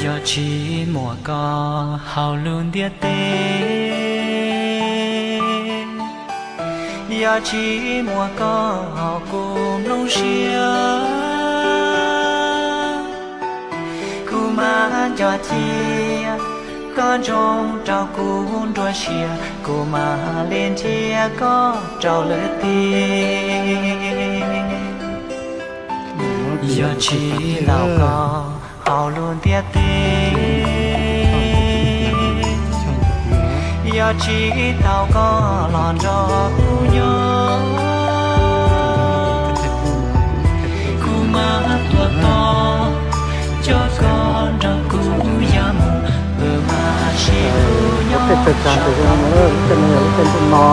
Yog tsis muaj koj hauv lub ntiaj teb, yog tsis muaj koj hauv kuv nplooj siab, kuv mam nco cia koj ntsoov rau kuv nruab siab, kuv mam li nrhiav koj rau lwm teb. Yog tsis tau koj hauv lub ntiaj teb, yog tsis tau koj los nrog kuv nyob, kuv mam tuaj tos coj koj nrog kuv ya mus, wb mam sib hlub nyob saum toj. Lub caij no yog lub caij ntuj no,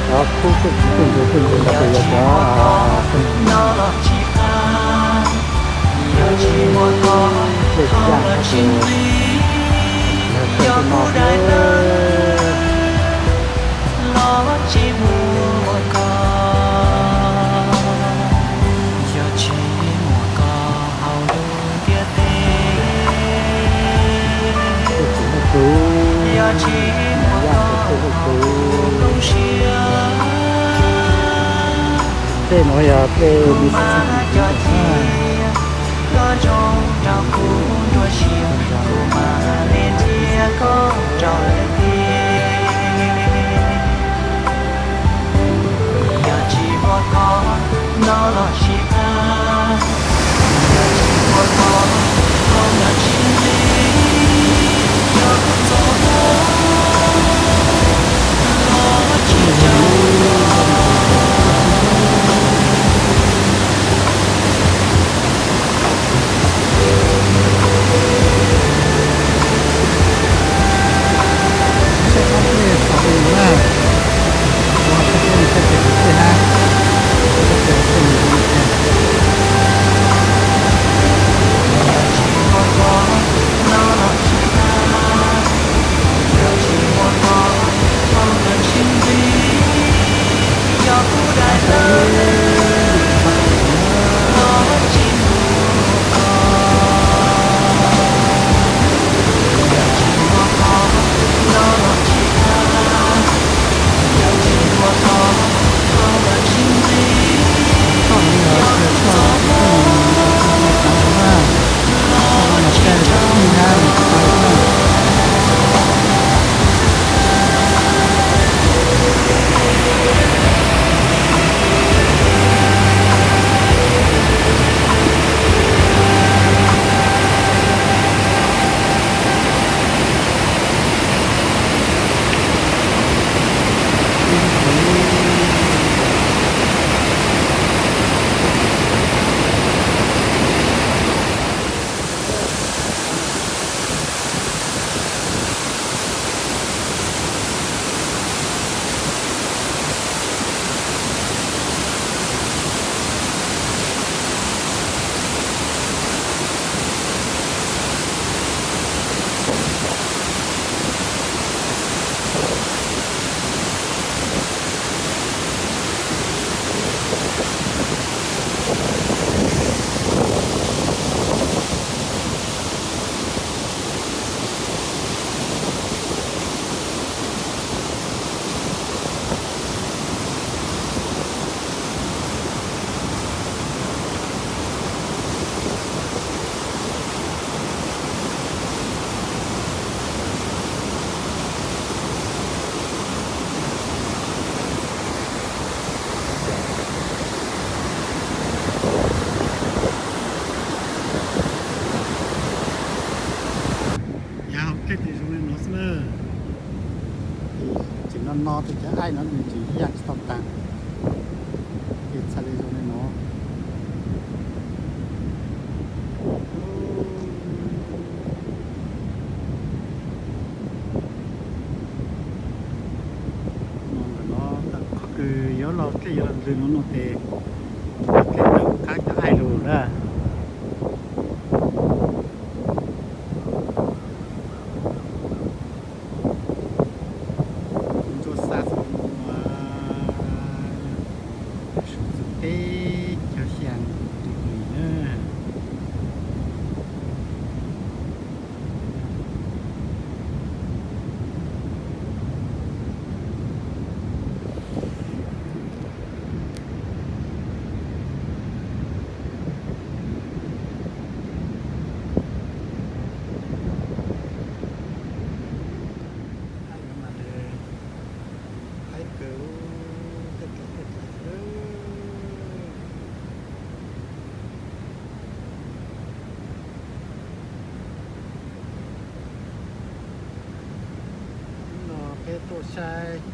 cov khub tuaj txiv tuaj ncuav tuaj ncuav ntawd ces yog cov no los tsis qab, yog tsis muaj koj los tsis nqis, yog kuv daim tawv los tsis muaj koj, yog tsis muaj koj hauv lub ntiaj teb, yog tsis muaj koj hauv kuv nplooj siab, tej no yog tej Mississippi, koj ntsoov rau kuv nruab siab, kuv mam li nrhiav koj rau lwm teb. Yog tsis muaj koj no los tsis qab, yog tsis muaj koj hauv no tsis nqis, yog kuv txoj hmoov los tsis caum. Yav hauv dlej ces zoo li no xwb na. Tseem no no tes cov aib no nws tseem yaj tsis tau taag, ces txhaj le zoo li no. No ntawm no tawm qhov kws yuav los dlej yuav los ntsws no no tes, dlej tawm qab cov aib lug na. Ntsuab xab xwb, sub txug teb chaws Xyooj Ris Lis na. Peb tuaj saib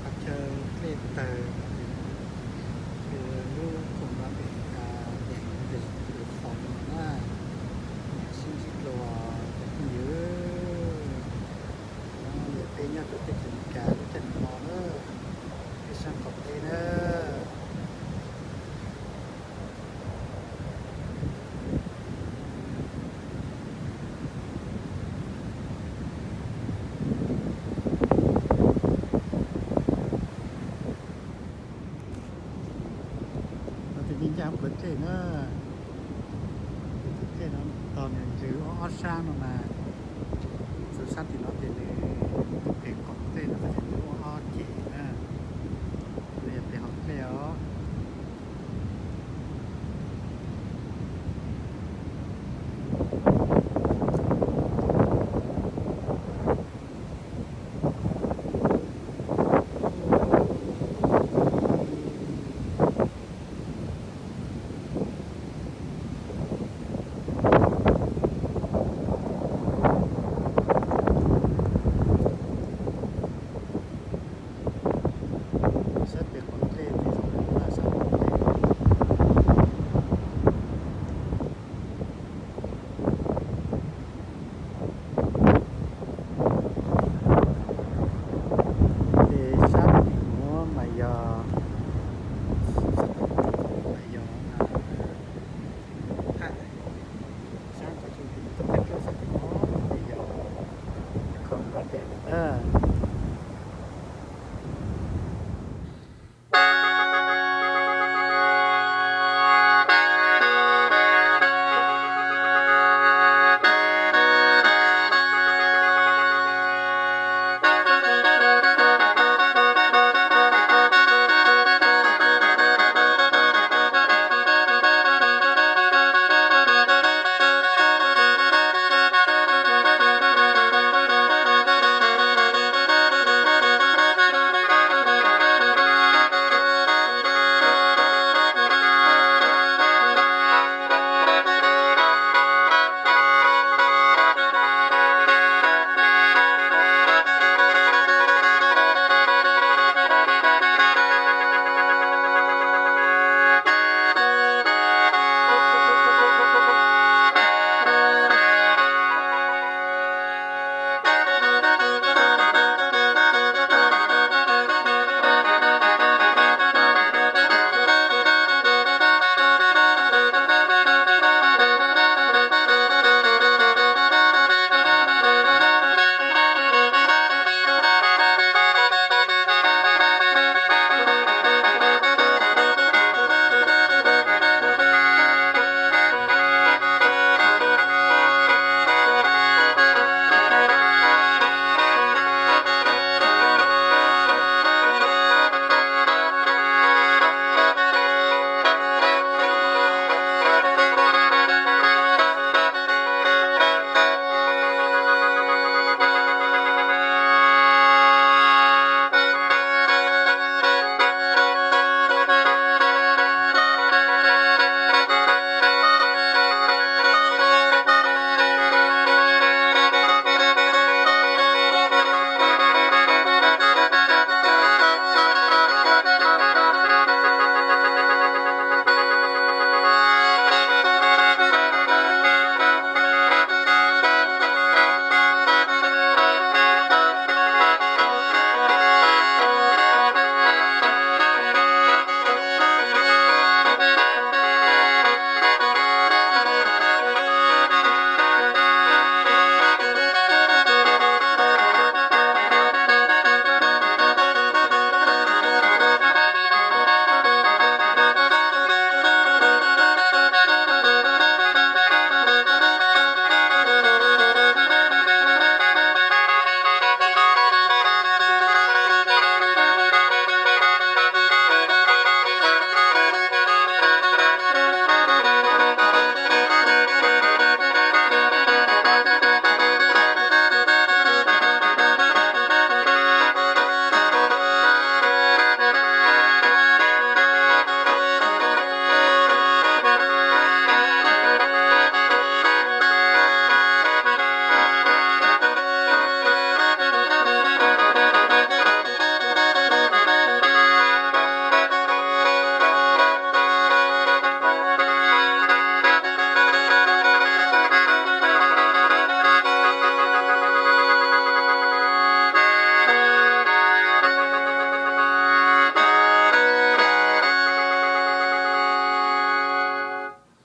qhov chaw dlej tawg no ces lub khoom no pem, pem, pem xov no na, sib ntsib dua cov phooj ywg. Yog peb nyob rau teb chaws Amelikas lub caij no na, peb sab qaum teb na. No ces yeej ncaj plawv dlej na. Ces tus dlej no tos nws ntsws ob ob sab no mas, txog sab tim no ces nws, pem qaum dlej no ces nws muaj ob ceg na. No yog pem hauv dlej os. Sab pem qaum dlej ces zoo li no, sab qaum dlej. Ces sab tim nuav mas yog, mas yog, sab qhov chaw peb tuaj sab tim nuav ces yog Concord Dam na.